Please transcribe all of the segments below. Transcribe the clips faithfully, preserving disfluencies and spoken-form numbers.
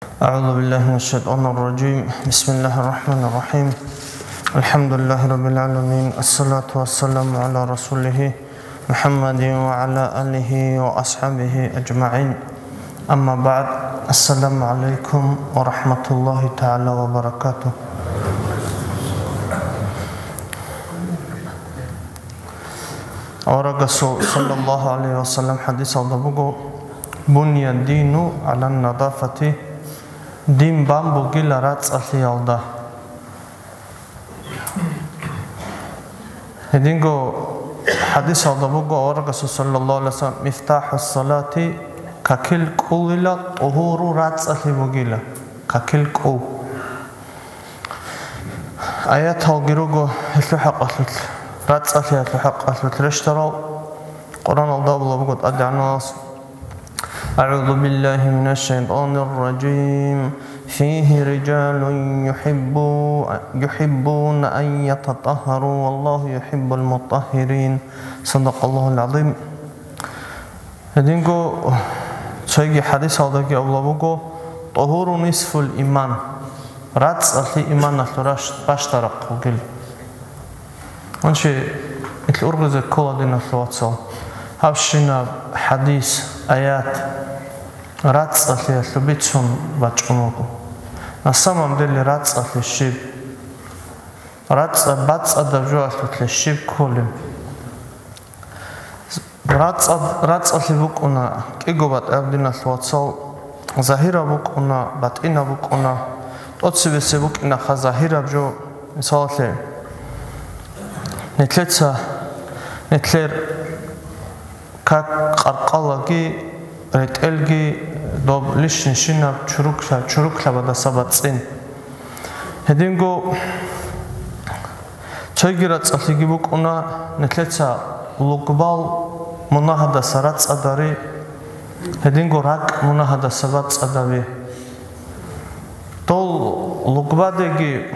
أعوذ بالله من الشيطان الرجيم. بسم الله الرحمن الرحيم. الحمد لله رب العالمين. الصلاة والسلام على رسوله محمد وعلى آله وأصحابه أجمعين. أما بعد. السلام عليكم ورحمة الله تعالى وبركاته. Аварагасул саллаллагьу гӀалайгьи ва саллам хӀадисалда буго: «Буния дину гӀала надафати», дин бан бугила рацӀцӀалъиялда. Гьединго хӀадисалда буго аварагасул саллаллагьу гӀалайгьи ва саллам: «МифтахӀу салати», какил кӀулила тӀугьуру рацӀцӀалъи бугила, какил кӀул. Аяталги руго гьелъул хӀакъалъулъ, рацӀцӀалъиялъул хӀакъалъулъ рещтарал. Къуръаналда абулеб буго ТӀадегӀанас: أعوذ بالله من الشيطان الرجيم. فيه رجال يحبو-، يحبون أن يتطهروا والله يحب المطهرين. صدق الله العظيم. Гьединго цоги хӀадисалдаги абулеб буго: «ТӀугьуру нисфул иман», рацӀцӀалъи иманалъул раш-, бащдарахъ бугил. Гьанже ил ургъизе ккола, диналъул вацал, гьабщинаб хӀадис, аят рацӀцӀалъиялъул бицун бачӀун буго. На самом деле рацӀцӀалъи щиб? РацӀцӀа-, бацӀцӀадаб жоялъулъе щиб кколеб? РацӀцӀад-, рацӀцӀалъи букӀуна кӀиго батӀияб, диналъул вацал, загьираб букӀуна, батӀинаб букӀуна. ТӀоцебесеб букӀинаха загьираб жо, мисалалъе, нилъеца, нилъер как къаркъалаги, ретӀелги, доб лишнийщинаб чурукла-, чуруклъабадаса бацӀцӀин. Гьединго цоги рацӀцӀалъиги букӀуна, нилъеца лугбал мунагьадаса рацӀцӀадари, гьединго ракӀ мунагьадаса бацӀцӀадаби. Дол лугбадеги,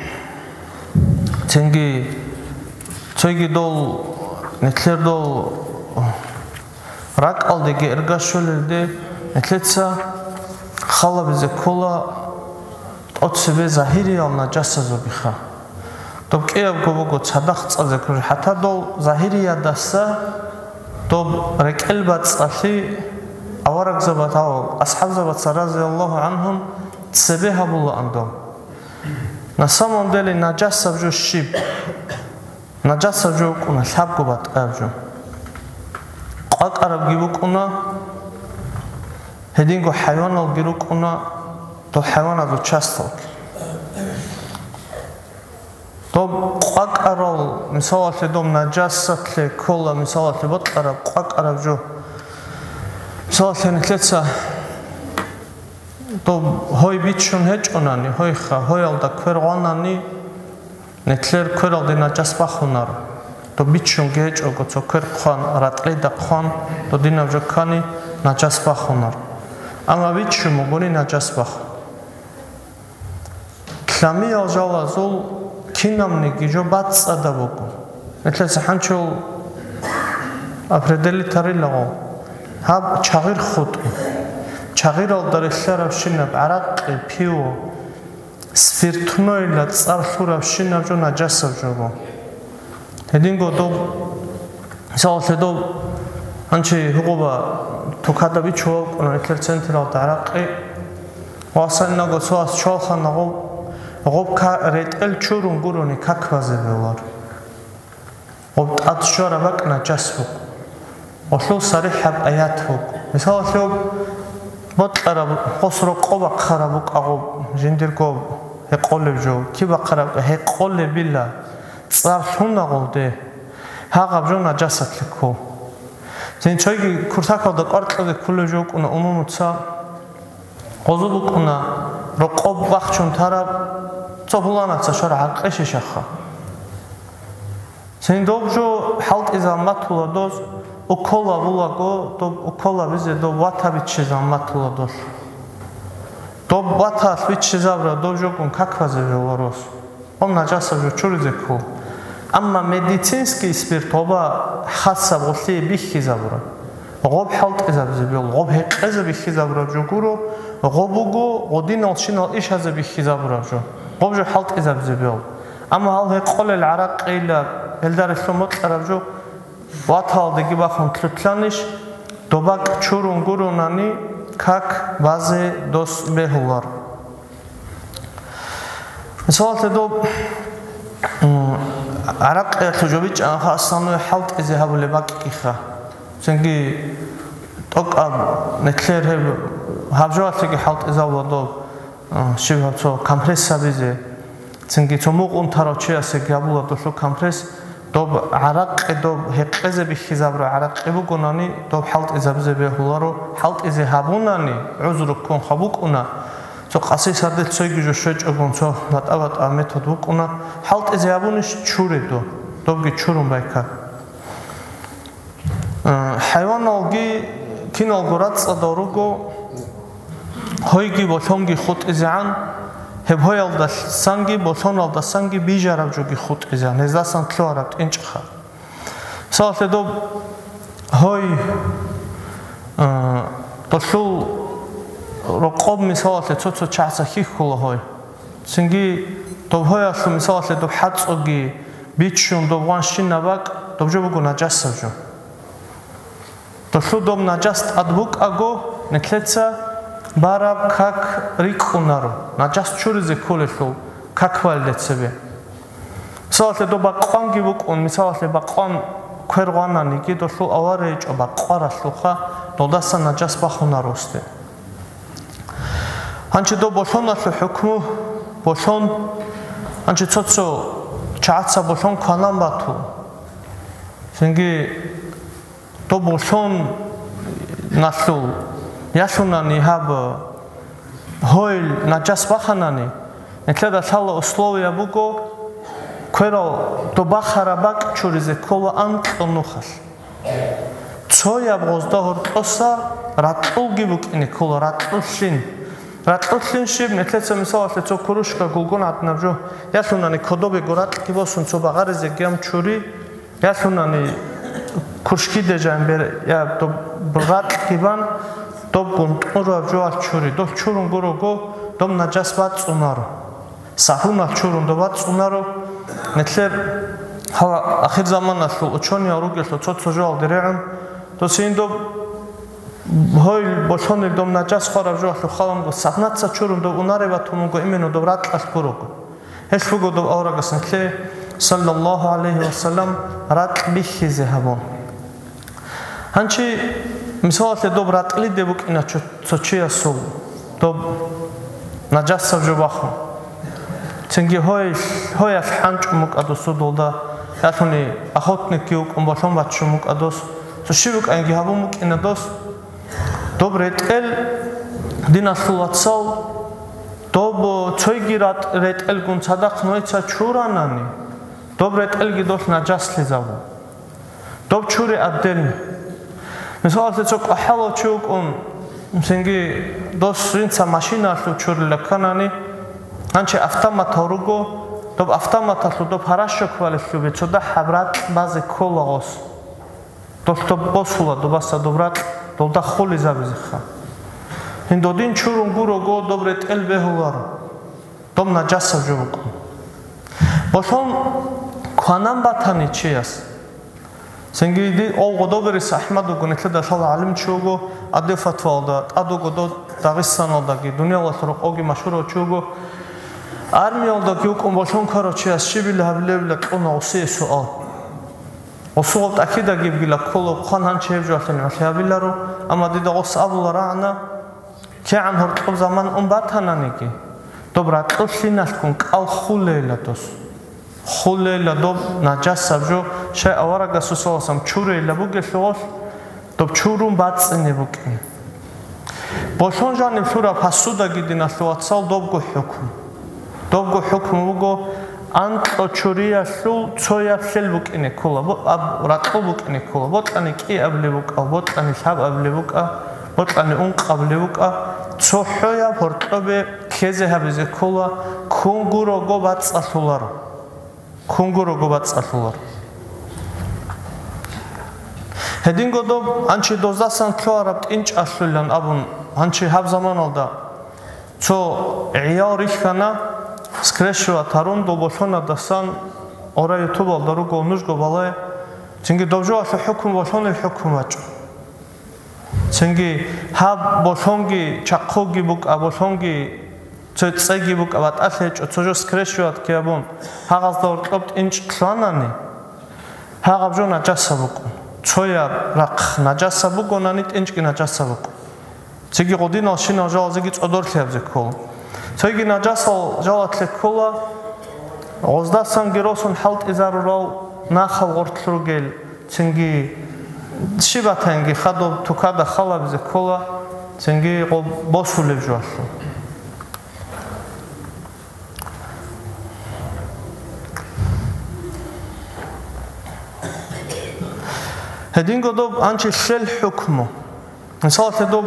цинги цоги дол, нилъер дол ракӀалдеги эрга щолелде, нилъеца халабизе ккола тӀоцебе загьириял нажасазулгиха. Доб кӀиябго буго цадахъ цӀазе кколел, хӀатта дол загьириядаса доб рекӀел бацӀцӀалъи аварагзабаз гьав асхӀабзабаца, разияллагьу гӀангьум, цебе гьабулаан доб. На самом деле нажасаб жо щиб? Нажасаб жо букӀуна лъабго батӀияб жо. КъвакӀарабги букӀуна, гьединго хӀайваналги рукӀуна, дол хӀайваназул частал. Доб къвакӀарал, мисалалъе, доб нажасалъе ккола, мисалалъе, бокьараб къвакӀараб жо. Мисалалъе, нилъеца доб гьой бичун гьечӀонани, гьойха, гьоялда квер гъванани, нилъер квералде нажас бахунаро. Доб бичунги гьечӀого, цо квер хъван, ратӀлида хъван, додинаб жо ккани, нажас бахунаро. Амма бичун бугони, нажас бахун. Лъамиял жалазул кинабниги жо бацӀцӀадаб буго. Нилъеца хӀанчул определитарила гъо. Гьаб чагъир хутӀу. Чагъиралда релълъарабщинаб гӀаракъи, пиво, спиртнойила цӀар лъурабщинаб жо нажасаб жо буго. Гьединго доб, мисалалъе, доб гьанчи гьугъуба тукада бичун вукӀуна нилъер централда гӀаракъи. Ва асаннаго цо ас чвалхана гъоб, гъоб ка-, ретӀел чурун гурони как базе бегьуларо. Гъоб тӀад щвараб бакӀ нажас буго. Гъолъул сарихӀаб аят буго. Мисалалъе, гъоб бокьараб, гъос рокъоб бахъараб букӀа гъоб, жиндирго гьекъолеб жо, киб бахъараб, гьекъолебила, цӀар лъуна гъолде, гьагъаб жо нажасалъе ккол. Цин цойги курсакалда кӀвар кьезе кколеб жо букӀуна умумуца, гъозу букӀуна рокъоб бахчун тараб, цо пуланаца щвараб гӀакъи шишаха. Цин доб жо хӀалтӀизабун батула доз, укол абулаго, доб укол абизе доб вата биччизабун батула долъ. Доб ваталъ биччизабура доб жогун как базе бегьуларо. Гъоб нажасаб жо чуризе ккол. Амма медицинский спирт гъоба хасаб гъолъие бихьизабура. Гъоб хӀалтӀизабизе бегьула, гъоб гьекъезе бихьизабураб жо гуро, гъоб буго гъодинал щинал ишазе бихьизабураб жо, гъоб жо хӀалтӀизабизе бегьула. Амма гьал гьекъолел гӀаракъийилаб, гьелда релълъун бокьараб жо ваталдеги бахун лъутлъанищ, доб бакӀ чурун гуронани, как базе дос бегьулар. Мисалалъе доб, м, гӀаракъиялъул жо бичӀчӀанха, основное хӀалтӀизе гьабулеб бакӀгиха. Цинги тӀокӀаб нилъер гьеб гьаб жоялъеги хӀалтӀизабула доб, м, щиб гьаб цо компресс гьабизе. Цинги цо мукъун тарав чиясеги гьабула долъул компресс. Доб гӀаракъи, доб гьекъезе бихьизабураб гӀаракъи бугонани, доб хӀалтӀизабизе бегьуларо, хӀалтӀизе гьабунани, гӀузру ккун хабукӀуна, цо къаси сардил цойги жо щвечӀогун, цо батӀа-батӀа метод букӀуна, хӀалтӀизе гьабунищ чуре до, добги чурун байкар. Э, хӀайваналги киналго рацӀцӀадал руго, гьойги болъонги хутӀизегӀан, гьеб гьоялдасанги болъоналдасанги бижараб жоги хутӀизегӀан, гьездасан лъугьараб тӀинчӀха. Мисалалъе доб гьой, э, долъул рокъоб, мисалалъе, цо-цо чагӀаца хьихьула гьой. Цинги доб гьоялъул, мисалалъе, доб хӀацӀцӀоги биччун, доб гъванщинаб бакӀ, доб жо буго нажасаб жо. Долъул доб нажас тӀад букӀаго, нилъеца бараб как рикӀкӀунаро, нажас чуризе кколелъул как балде цебе. Мисалалъе, доб бакъванги букӀун, мисалалъе, бакъван квер гъвананиги, долъул авария гьечӀо бакъваралъулха, долдаса нажас бахунаросде. Гьанчи доб болъоналъул хӀукму, болъон, гьанчи цо-цо чагӀаца болъон кванан бату. Цинги доб болъоналъул ялъунани гьаб гьойл нажас баханани, нилъеда лъала условия буго, кверал доб бахараб бакӀ чуризе ккола анкьго нухалъ. Цояб гъозда гьоркьоса ракьулги букӀине ккола, ракьуллъин. Ракьуллъин щиб, нилъеца мисалалъе цо курушка гулгун гӀадинаб жо, ялъунани кодобего ракьги босун цо багъаризеги гьам чури, ялъунани куршкиде жамбер я доб ракьги бан, доб гунтӀураб жоялъ чури, дол чурун гурого, доб нажас бацӀцӀунаро. Сабунал чурун доб бацӀцӀунаро. Нилъер гьала ахирзаманалъул учёниял ругелъул цо-цо жоялде регӀун, досин доб гьойл болъонил доб нажас хвараб жоялъул халанго сабнаца чурун доб унареб батун буго именно доб ракьалъ гурого. Гьелъ буго доб аварагас нилъее, саллаллагьу гӀалайгьи вассалам, ракь бихьизе гьабун. Гьанчи, мисалалъе, доб ракьлиде букӀина чо-, цо чиясул, доб нажасаб жо бахун. Цинги гьой-, гьоялъ хӀанчӀун букӀа досул долда, ялъуни охотникги вукӀун болъон баччун букӀа дос, цо щиб букӀанги гьабун букӀина дос. Доб ретӀел, диналъул вацал, доб цойги ратӀ-, ретӀелгун цадахъ нойца чуранани, доб ретӀелги долъ нажаслъизабу. Доб чури отдельно. Мисалалъе, цо кӀвахӀалав чи вукӀун, цинги дос жинца машиналъув чурила кканани, гьанчи автоматал руго, доб автоматалъув доб гьарашо кквалелъубе цо дагьаб ракь базе ккола гъос. Долъ доб босула добаса доб ракь, долда хулизабизеха. Гьин додин чурун гурого доб ретӀел бегьуларо. Доб нажасаб жо букӀун. Болъон кванан батани чияс. Цинги ди-, ов гъодоберис АхӀмад вуго, нилъеда лъала гӀалим чи вуго, адил фатваялда тӀад вуго, дов Дагъистаналдаги, дуниялалъ рокъовги машгьурав чи вуго. Армиялдаги вукӀун болъон ккарав чияс щибила гьабилебила кьуна гъосие суал. Гъосул тӀахьидагибгила ккола, хъван гьанчи гьеб жоялъе нугӀлъи гьабиларо, амма дида гъос абула рагӀана, кигӀан гьоркьоб заман ун батананиги, доб ракьуллъиналъгун кӀал хулейла дос. Хулейла доб нажасаб жо, щай аварагасул саласам чурейла бугелъул гъолъ, доб чурун бацӀцӀине букӀин. Болъон жаниб лъураб посудаги, диналъул вацал, добго хӀукму. Добго хӀукму буго, анкьго чуриялъул цояб лъел букӀине ккола, бо-, аб-, ракьул букӀине ккола, бокьани кӀиабилеб букӀа, бокьани лъабабилеб букӀа, бокьани ункъабилеб букӀа, цо хӀояб гьоркьобе ккезе гьабизе ккола, кунгурого бацӀцӀалъуларо. Кунгурого бацӀцӀалъуларо. Гьединго доб гьанчи доздасан лъугьараб тӀинчӀалъулилан абун, гьанчи гьаб заманалда цо гӀиял рихьана, скрещивать гьарун, дол болъонадасан, ора ютубалда руго, нужго балай, цинги доб жоялъул хӀукму болъонил хӀукму бачӀо. Цинги гьаб болъонги чахъуги букӀа, болъонги цо цӀеги букӀа, батӀалъи гьечӀо, цо жо скрещивать ккей абун, гьагъазда гьоркьоб тӀинчӀ лъугьанани, гьагъаб жо нажаса букӀун. Цояб рахъ нажаса бугонани, тӀинчӀги нажаса букӀун. Цинги гъодинал щинал жалазеги цӀодорлъиябзе ккола. Цоги нажасал жалалъе ккола, гъоздасанги росун хӀалтӀизарурал нахал гъортлъ ругел, цинги щибатанги хадуб тукада халабизе ккола, цинги гъоб босулеб жоялъул. Гьединго доб гьанчи лъел хӀукму. Мисалалъе, доб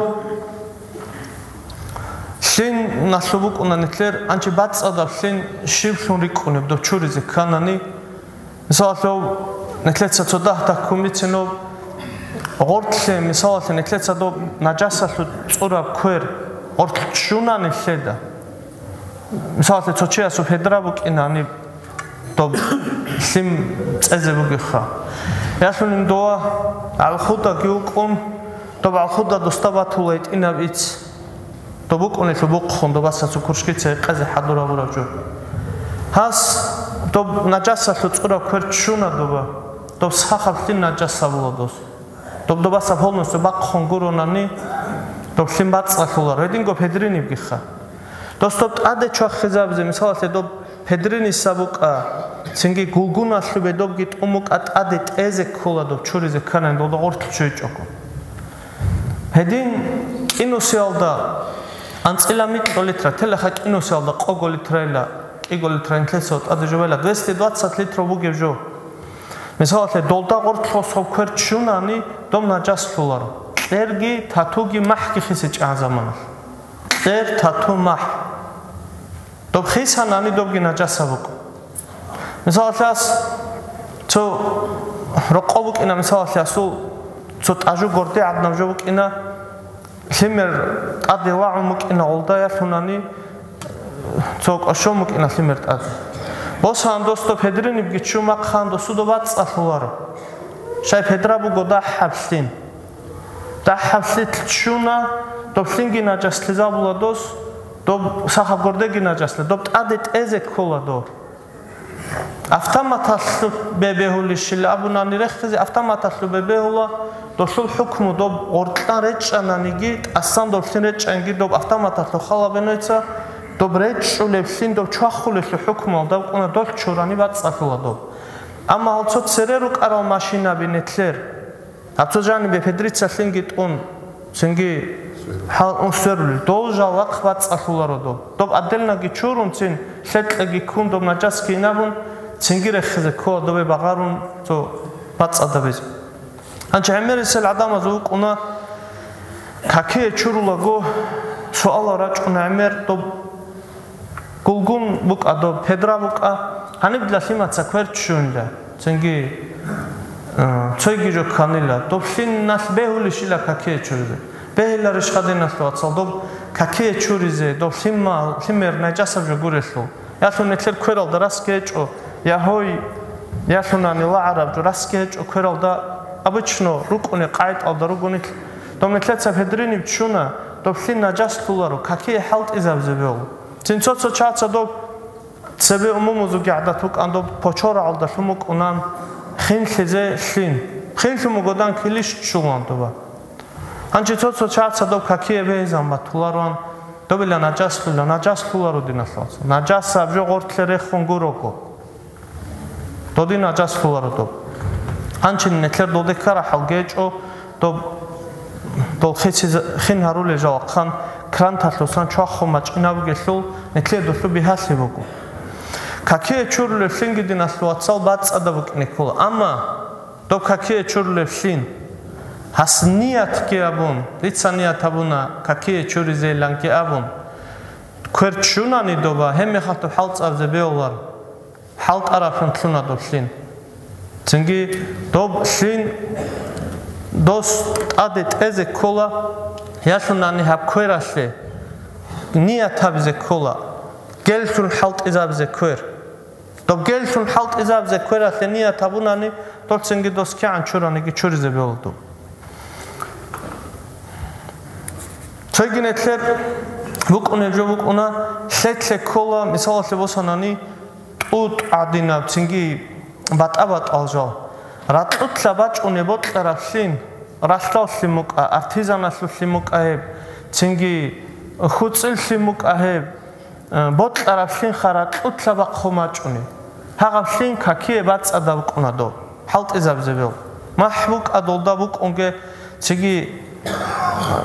лъин налъу букӀуна нилъер, гьанчи бацӀцӀадаб лъин щиблъун рикӀкӀунеб доб чуризе кканани, мисалалъе, нилъеца цо дагь-дагьккун бицинаб гъортлъе, мисалалъе, нилъеца доб нажасалъу цӀураб квер гъортлъ ччуна нилъеда. Мисалалъе, цо чиясул педра букӀина, гьаниб доб лъим цӀезе бугеха. Ялъунин дова гӀалхудаги вукӀун, доб гӀалхуда досда батула гьитӀинаб ицц. Доб букӀунелъул бухъун, добаса цо куршкица гьекъезе хӀадур гьабураб жо. Гьас доб нажасалъу цӀураб квер ччуна доба, доб сахаб лъим нажас гьабула дос. Доб добаса полностью бахъун гуронани, доб лъим бацӀцӀалъуларо, гьединго педринибгиха. Дос доб тӀаде чвахизабизе, мисалалъе, доб педриниса букӀа, цинги гулгуналъубе добги тӀун букӀа, тӀаде тӀезе ккола доб чуризе кканани, долда гъортлъ чуйчӀого. Гьедин кӀинусиялда анцӀила микьго литра, телаха кӀинусиялда къого литрайила, кӀиго литра нилъеца тӀаде жо бела, двести двадцать литров бугеб жо. Мисалалъе, долда гъортлъ гъосгъоб квер ччунани, доб нажас лъуларо. Кьерги, татуги, махӀги хисичӀа заманалъ. Кьер, тату, махӀ. Доб хисанани, добги нажаса букӀа. Мисалалъе, ас цо рокъо букӀина, мисалалъе, асул цо тӀажу горде гӀаднаб жо букӀина, лъимер тӀаде вагӀун букӀина гъолда, ялъунани, цо кӀошон букӀина лъимер тӀаде. Босаан дос доб педринибги ччун бахъан, досуда бацӀцӀалъуларо. Щай педра буго дагьаб лъим. Дагьаб лъилъ ччуна, доб лъинги нажаслъизабула дос, доб сахаб гордеги нажаслъи, доб тӀаде тӀезе ккола доб. Автоматалъубе бегьулищила абунани рехизе, автоматалъубе бегьула, долъул хӀукму доб гъоркьан речӀчӀананиги, тӀасан доб лъин речӀчӀанги, доб автоматалъу халабе нойца, доб речӀчӀулеб лъин доб чвахулелъул хӀукмуялда букӀуна, долъ чурани бацӀцӀалъула доб. Амма гьал цо цере рукӀарал машинаби нилъер, гьаб цо жанибе педрица лъинги тӀун, цинги хӀал ун сверулел, дол жал вахъ бацӀцӀалъуларо доб. Доб отдельноги чурун цин, лъекьеги ккун, доб нажасги инабун, цинги рехизе ккола добе багъарун цо бацӀцӀадабизе. Гьанчи гӀемерисел гӀадамазул вукӀуна, какие чурулаго, суалал рачӀуна гӀемер, доб гулгун букӀа, доб педра букӀа, гьаниб дила лъимаца квер ччунила, цинги, э, цойги жо кканила, доб лъиналъ бегьулищила какие чуризе? Бегьиларищ гьадиналъ, вацал, доб какие чуризе, доб лъима-, лъимер нажасаб жо гурелъул? Ялъун нилъер квералда расги гьечӀо, я гьой, ялъунани лагъараб жо расги гьечӀо квералда, обычно рукӀуни къайтӀалда руго нилъ. Доб нилъеца педриниб ччуна, доб лъин нажаслъуларо, какие хӀалтӀизабизе бегьула. Цин цо-цо чаца доб цебе умумузулги гӀадат букӀан, доб почорагӀалда лъун букӀунан хинлъизе лъин. Хинлъун бугодан килищ ччулан доба. Гьанчи цо-цо чаца доб какие бегьизан батулароан, добила нажаслъула, нажаслъуларо диналъ вацал. Нажасаб жо гъортлъе рехун гурого. Додин нажаслъуларо доб. Гьанчин нилъер доде ккарахӀал гьечӀо, доб, дол хициз-, хин гьарулел жалахъан кранталъусан чвахун бачӀинаб бугелъул, нилъер долъу бигьалъи буго. Какие чурулев лъинги диналъ вацал бацӀцӀадаб букӀине ккола. Амма доб какие чурулев лъин, гьас ниятги абун, дица ният гьабуна какие чуризеиланги абун, квер ччунани доба, гьебмехалъ доб хӀалтӀизабизе бегьуларо. ХӀалтӀараблъун лъуна доб лъин. Цинги доб лъин Дос тӀаде тӀезе ккола, ялъунани гьаб квералъе ният гьабизе ккола, геллъун хӀалтӀизабизе квер. Доб геллъун хӀалтӀизабизе квералъе ният гьабунани, долцинги дос кигӀан чураниги чуризе бегьулдул. Цойги нилъер букӀунеб жо букӀуна, лъеклъе ккола, мисалалъе босанани, тӀутӀ гӀадинаб, цинги батӀа-батӀал жал. Ракьулъа бачӀунеб бокьараблъин, ралъдаллъин букӀа, артизаналъулъин букӀа гьеб, цинги хуцӀиллъин букӀа гьеб, э, бокьараблъинха ракьулъа бахъун бачӀунеб. Гьагъаблъин какие бацӀцӀадаб букӀуна доб, хӀалтӀизабизе бегьу. МахӀ букӀа долда букӀунге, цинги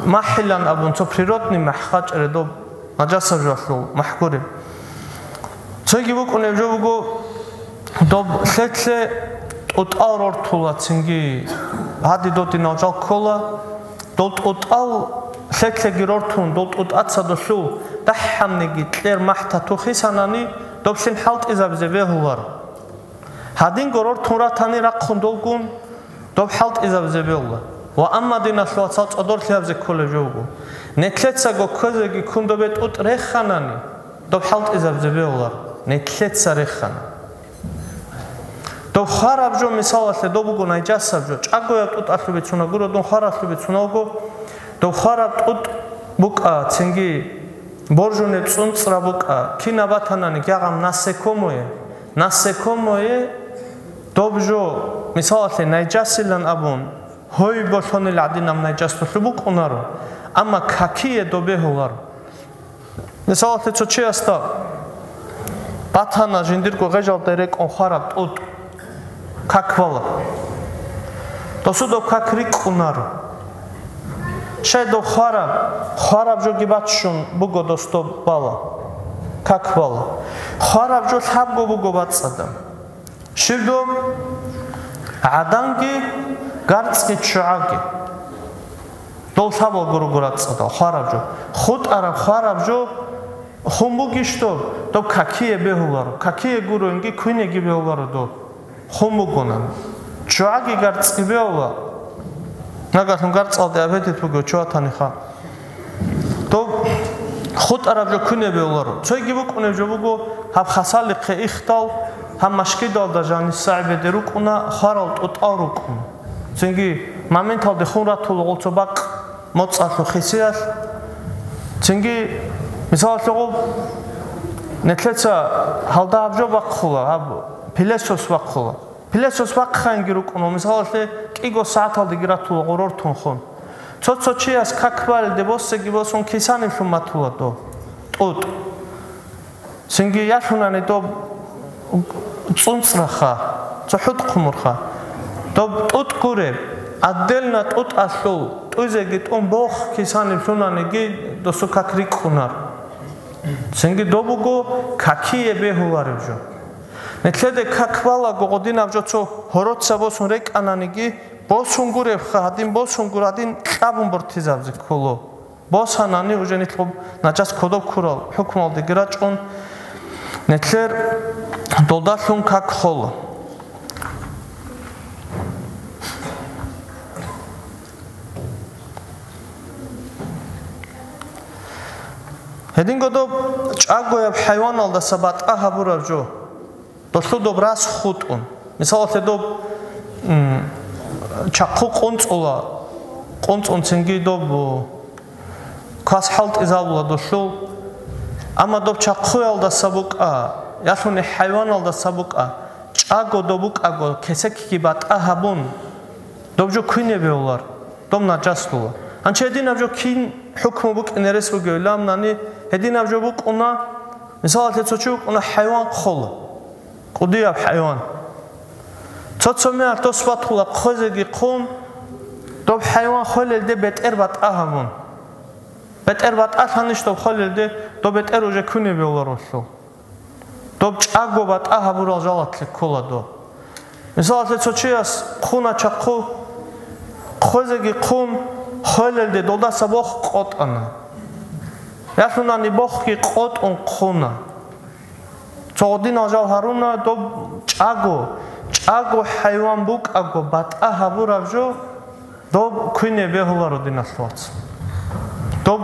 махӀилан абун, цо природный махӀ хъачӀаре доб, нажасаб жоялъул махӀ гуреб. Цоги букӀунеб жо буго, доб лъеклъе тӀутӀал рортула, цинги гьади додинал жал ккола. Дол тӀутӀал лъеклъеги рортун, дол тӀутӀаца долъул дагьабниги кьер махӀ тату хисанани, доблъин хӀалтӀизабизе бегьуларо. Гьадинго рортун ратани рахъун долгун, доб хӀалтӀизабизе бегьула. Ва амма диналъул вацал цӀодорлъи гьабизе кколеб жо буго. Нилъецаго кквезеги ккун добе тӀутӀ реханани, доб хӀалтӀизабизе бегьуларо. Нилъеца рехана. Доб хвараб жо, мисалалъе, доб буго найжасаб жо, чӀагояб тӀутӀалъубе цуна гуро, дун хваралъубе цуна вуго, доб хвараб тӀутӀ букӀа, цинги боржунеб цӀунцӀра букӀа, кинаб батанани гьагъаб насекомое, насекомое, доб жо, мисалалъе, найжасилан абун, гьой болъонил гӀадинаб найжас долъул букӀунаро, амма какие доб бегьуларо. Мисалалъе, цо чиясда батана жиндирго гъежалда рекӀун хвараб тӀутӀ, как бала. Досудаб как рикӀкӀунаро. Щай доб хвараб, хвараб жоги баччун буго досдоб бала, как бала. Хвараб жо лъабго буго бацӀцӀадаб. Щиб доб? ГӀаданги, гарцӀги, ччугӀаги. Дол лъабал гурого рацӀцӀадал хвараб жо. ХутӀараб хвараб жо хун бугищ доб? Доб какие бегьуларо. Какие гуроинги квинеги бегьуларо доб. Хун бугонан. ЧчугӀаги гарцӀги бегьула. Нагагьлъун гарцӀалде абедет буго чугьатаниха. Доб хутӀараб жо квинеб бегьуларо. Цойги букӀунеб жо буго, гьаб хасалихъе ихдал, гьаб машгидалда жаниса гӀебеде рукӀуна, хварал тӀутӀал рукӀун. Цинги моменталде хун ратула гъолцо бакъ моцӀалъул хисиялъ. Цинги, мисалалъе, гъоб, нилъеца гьалда гьаб жо бахъула, гьаб пилесос бахъула. Пилесос бахъанги рукӀун, ва мисалалъе, кӀиго сагӀаталдеги ратула гъорор тунхун. Цо-цо чияс как балелде босеги босун кисанилъун батула доб тӀутӀ. Цинги ялъунани доб цӀунцӀраха, цохӀо хъумурха. Доб тӀутӀ гуреб, отдельно тӀутӀалъул тӀуйзеги тӀун бох кисанилъунаниги досу как рикӀкӀунар. Цинги доб буго какие бегьулареб жо. Нилъеде как балаго гъодинаб жо цо гьороца босун рекӀананиги, босун гуребха, гьадин босун гур, гьадин кьабун бортизабизе кколо. Босанани уже нилъ гъоб начас кодоб ккурал хӀукмалдеги рачӀун, нилъер долдалъун как хола. Гьединго доб чӀагояб хӀайваналдаса батӀа гьабураб жо, долъул доб рас хутӀун. Мисалалъе, доб, м, чахъу къунцӀула, къунцӀун цинги доб, о, квас хӀалтӀизабула долъул. Амма доб чахъуялдаса букӀа, ялъуни хӀайваналдаса букӀа, чӀаго доб букӀаго, кесекги батӀа гьабун, доб жо квине бегьулар, доб наджас лула. Гьанчи гьединаб жо кин хӀукму букӀине рес бугев ламнани, гьединаб жо букӀуна, мисалалъе, цо чи вукӀуна хӀайван хъола, кӀудияб хӀайван. Цо-цо мегьалъ дос батула хъвезеги хъун, доб хӀайван хвелелде бетӀер батӀа гьабун. БетӀер батӀалъанищ доб хвелелде, доб бетӀер уже квине бегьулар гъолъул. Доб чӀаго батӀа гьабурал жалатлъи ккола доб. Мисалалъе, цо чияс хъуна чахъу, хъвезеги хъун, хвелелде долдаса бох къотӀана. Ялъунани бохги къотӀун хъуна. Цо гъодинал жал гьаруна, доб чӀаго, чӀаго хӀайван букӀаго батӀа гьабураб жо, Доб квине бегьуларо, диналъул вацал. Доб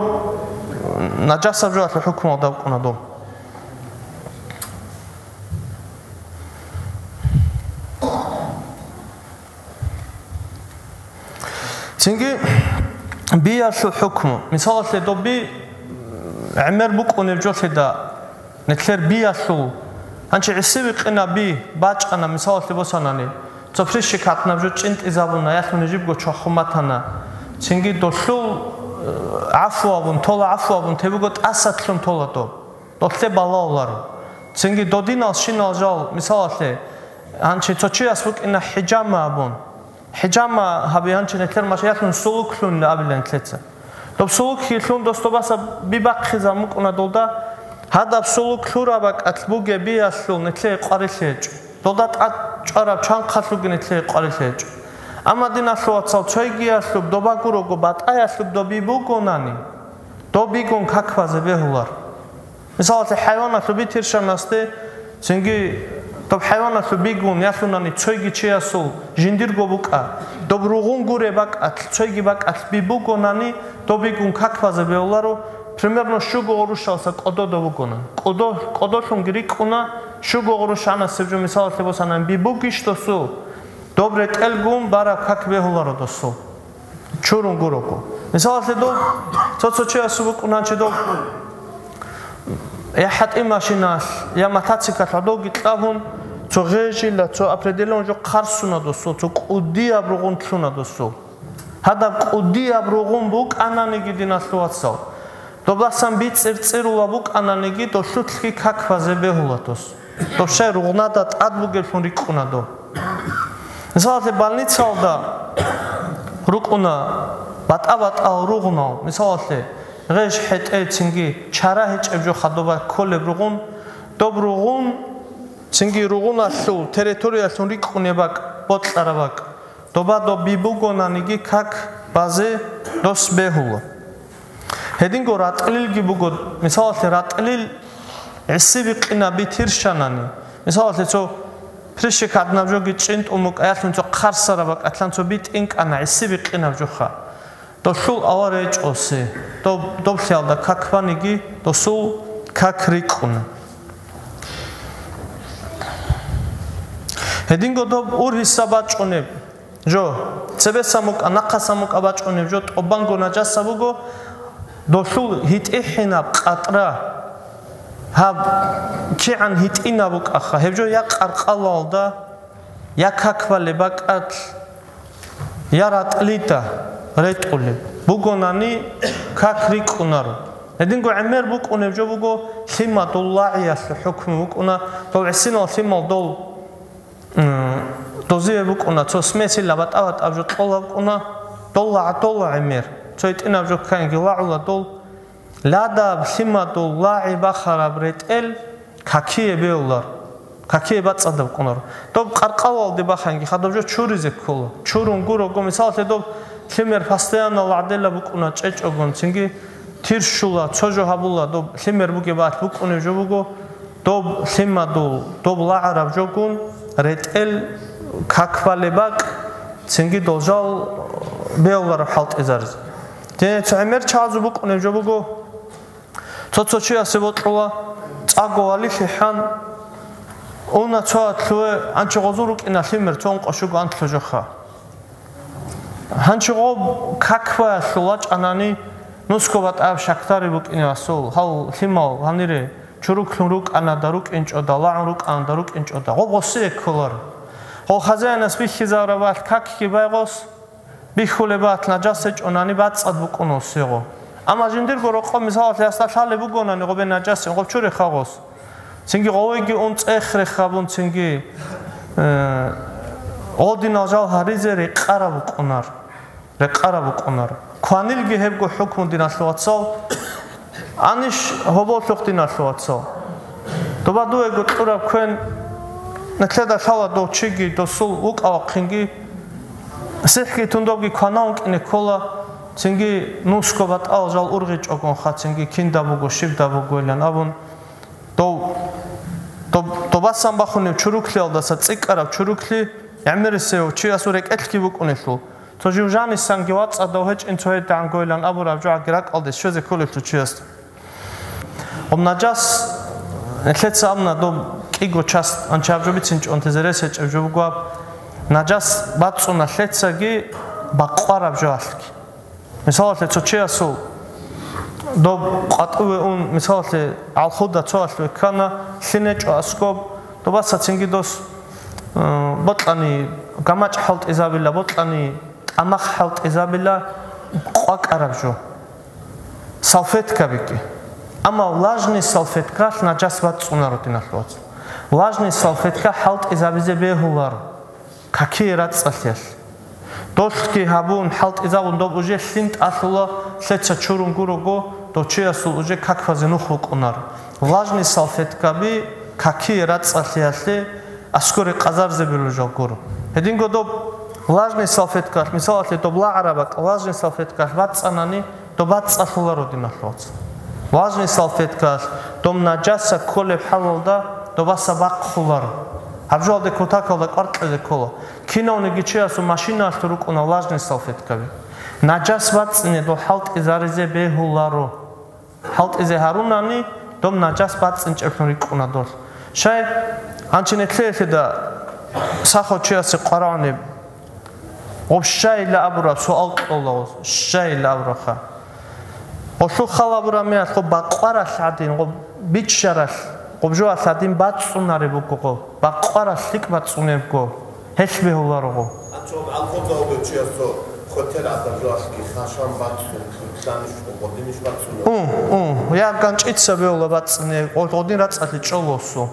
нажасаб жоялъул хӀукмуялда букӀуна доб. Цинги биялъул хӀукму. Мисалалъе, доб би гӀемер букӀунеб жолъида, нилъер биялъул, гьанчи гӀиси-бикъинаб би бачӀана, мисалалъе босанани, цо прищикатнаб жо чӀинтӀизабуна, ялъуни жибго чвахун батана. Цинги долъул, э, гӀафу абун, тола гӀафу абун, теб буго тӀасалъун тола доб. Долъе балагьуларо. Цинги додинал щинал жал, мисалалъе, гьанчи цо чияс букӀина хӀижама абун. ХӀижама гьаби гьанчи нилъер машаялъун сулуклъун абилан нилъеца. Доб сулукги лъун дос добаса би бахъизабун букӀуна долда, гьадаб сулук лъураб бакӀалъ бугеб биялъул нилъее къварилъи гьечӀо. Долда тӀад чӀвараб чанхъалъулги нилъее къварилъи гьечӀо. Амма, диналъул вацал, цойгиялъуб доба гурого батӀаялъуб доби бугонани, доб бигун как базе бегьулар. Мисалалъе, хӀайваналъул би тиршанасде, цинги доб хӀайваналъул бигун ялъунани цойги чиясул жиндирго букӀа, доб ругъун гуреб бакӀалъ, цойги бакӀалъ би бугонани, доб бигун как базе бегьуларо, примерно щуго гъурущалса кӀодо доб бугона. КӀодо, кӀодолъунги рикӀкӀуна, щуго гъурущанасеб жо, мисалалъе босанани, би бугищ досул, доб ретӀелгун бараб как бегьуларо досул. Чурун гурого. Мисалалъе, доб цо-цо чиясул букӀуна чи доб я хӀатӀи машиналъ, я мотоциклалъ гӀодовги кьабун, цо гъежила, цо определён жо хъарсуна досул, цо кӀудияб ругъун лъуна досул. Гьадаб кӀудияб ругъун букӀананиги, диналъул вацал, добасан би цӀир-цӀирула букӀананиги, долъулъги как базе бегьула дос. Доб щай ругънада тӀад бугеблъун рикӀкӀуна доб. Мисалалъе, больницалда рукӀуна батӀа-батӀал ругъунал, мисалалъе, гъеж хӀетӀе цинги чара гьечӀеб жо хадуба кколеб ругъун, доб ругъун, цинги ругъуналъул территориялъун рикӀкӀунеб бакӀ, бокьараб бакӀ. Доба доб би бугонаниги как базе дос бегьула. Гьединго ратӀлилги буго, мисалалъе, ратӀлил гӀиси-бикъинаб би тиршанани, мисалалъе, цо прищикатнаб жоги чӀинтӀун букӀа, ялъун цо хъарсараб бакӀалъан цо би тӀинкӀана гӀиси-бикъинаб жоха. Долъул авар гьечӀосе, доб-, доблъиялда как баниги, досул как рикӀкӀуна. Гьединго доб ургьиса бачӀунеб жо, цебеса мукӀа, нахъаса мукӀа бачӀунеб жо тӀубанго нажаса буго, долъул гьитӀихӀинаб къатӀра, гьаб кигӀан гьитӀинаб букӀаха, гьеб жо я къаркъалалда, я как балеб бакӀалъ, я ратӀлида ретӀулеб бугонани, как рикӀкӀунаро. Гьединго гӀемер букӀунеб жо буго, лъимадул лагӀиялъул хӀукму букӀуна, дол гӀисинал лъимал дол М, дозие букӀуна, цо смесила батӀа-батӀаб жо кьола букӀуна, дола гӀадола гӀемер, цо гьитӀинаб жо кканги лагӀула дол. Ладаб лъимадул лагӀи бахараб ретӀел какие беулар, какие бацӀцӀадаб кӀунар. Доб къаркъалалде баханги хадаб жо чуризе ккола. Чурун гурого, мисалалъе, доб лъимер постоянно лагӀдела букӀуна чӀечӀогон, цинги тиршула, цо жо гьабула, доб лъимер бугеб бакӀ букӀунеб жо буго, доб лъимадул, доб лагӀараб жогун, ретӀел как балеб бакӀ, цинги дол жал бегьулараб хӀалтӀизаризе. Те цо гӀемер чагӀазул букӀунеб жо буго, цо-цо чиясе бокьула, цӀаго валилъи хӀан, уна цо атлуе, анчи гъозул рукӀина лъимер, цо ункъо щуго антлъу жоха. Гьанчи гъоб как баялъул вачӀанани, нусго батӀаяб шакдари букӀине асул, гьав лъимал гьанире чуруклъун рукӀанада рукӀинчӀода, лагӀун рукӀанада рукӀинчӀода, гъоб гъосие кколаро. Гъол хазаянас бихьизараб балъ какги байгъос, бихьулеб балъ нажас гьечӀонани бацӀцӀад букӀун гъосиего. Амма жиндирго рокъоб, мисалалъе, гьасда лъалеб бугонани гъобе нажасин, гъоб чуреха гъос. Цинги гъовеги ун цӀех рехабун, цинги, э, гъодинал жал гьаризе рекъараб букӀунар. Рекъараб букӀунар. Кванилги гьебго хӀукму, диналъул вацал. Анищ гьоболлъухъ, диналъул вацал. Доба дуего кьураб квен, нилъеда лъала дов чиги, досул вукӀа-вахъинги, сихӀги тундобги кванаун кӀине ккола, цинги нусго батӀал жал ургъичӀогонха, цинги кинда буго, щибда бугойилан абун, Дов, доб-, добасан бахунеб чуруклъиялдаса цӀикӀкӀараб чуруклъи гӀемерисев чиясул рекӀелъги букӀунелъул, Цо жив жанисанги вацӀцӀадав гьечӀин цо гьедигӀан гойилан абураб жо гьаги ракӀалде щвезе кколелъул чиясда. Гъоб нажас, нилъеца абуна, доб кӀиго часть анчаб жо бицинчӀо, унтизе рес гьечӀеб жо буго аб, нажас бацӀцӀуна лъецаги бакъвараб жоялъги. Мисалалъе, цо чиясул доб къватӀуве ун, мисалалъе, гӀалхуда цоялъ веккана, лъин гьечӀо аскӀоб, добасацинги дос, э, бокьани гамачӀ хӀалтӀизабила, бокьани тӀамах хӀалтӀизабила къвакӀараб жо. Салфеткабиги. Амма влажный салфеткалъ нажас бацӀцӀунаро, диналъул вацал. Влажный салфетка хӀалтӀизабизе бегьуларо какие рацӀцӀалъиялъ. Долъги гьабун, хӀалтӀизабун, доб уже лъин тӀалъула, лъеца чурун гурого, дов чиясул уже каквазе нух букӀунаро. Влажный салфеткаби какие рацӀцӀалъиялъе аскӀоре къазарзе бегьулел жал гуро. Гьединго доб влажный салфеткалъ, мисалалъе, доб лагъараб бакӀ влажный салфеткалъ бацӀцӀанани, доб бацӀцӀалъуларо, диналъул вацал. Влажный салфеткалъ доб нажаса кколеб хӀалалда добаса бахъуларо. Гьаб жоялде кутакалда кӀвар кьезе ккола. Кинавниги чиясул машинаялъ рукӀуна влажный салфеткаби. Нажас бацӀцӀине дол хӀалтӀизаризе бегьуларо. ХӀалтӀизе гьарунани, доб нажас бацӀцӀинчӀеблъун рикӀкӀуна долъ. Щай, гьанчи нилъеялъеда сахав чиясе къварагӀунеб, гъоб щайилла абураб суал кьола гъоз, щайилла абурабха. Гъолъул хал абураб мехалъ, гъоб бакъваралъ гӀадин, гъоб биччаралъ, гъоб жоялъ гӀадин бацӀцӀунареб буго гъоб, бакъваралъ лъикӀ бацӀцӀунебго. Гьелъ бегьуларо гъо. Анцо гӀалхудав чиясо хватер гӀадаб жоалъги хашан бацун, лъаниш, гъодиниш бацун. Ун, ун, я ганчӀица бегьула бацӀцӀине, гъо-, гъодин рацӀцӀалъи чӀолосо.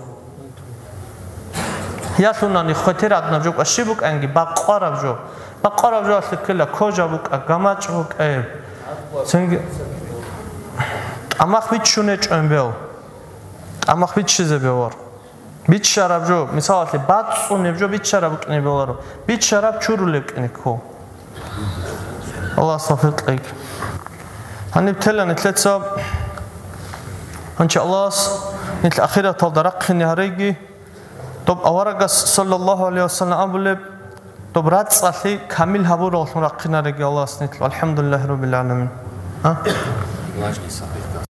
Ялъунани хватер гӀаднаб жо кӀващи букӀанги, бакъвараб жо. Бакъвараб жоалъе ккела кожа букӀа, гамачӀ букӀа гьеб. Цинги тӀамах биччун гьечӀо гьеб. ТӀамах биччизе бегьуар. Биччараб жо, мисалалъе, бацӀцӀунеб жо биччараб букӀине бегьуларо. Биччараб чурулеб кӀине ккол. Аллагьас тавфикъ кьеги. Гьаниб тела нилъеца, гьанчи Аллагьас нилъ ахираталда рахъине гьареги, доб аварагас, саллаллагьу гӀалайгьи ва саллам, абулеб, доб рацӀцӀалъи камил гьабураллъун рахъинареги Аллагьас нилъ. АлхӀамдулиллагьи раббил гӀаламин. А? Влажный салфетка.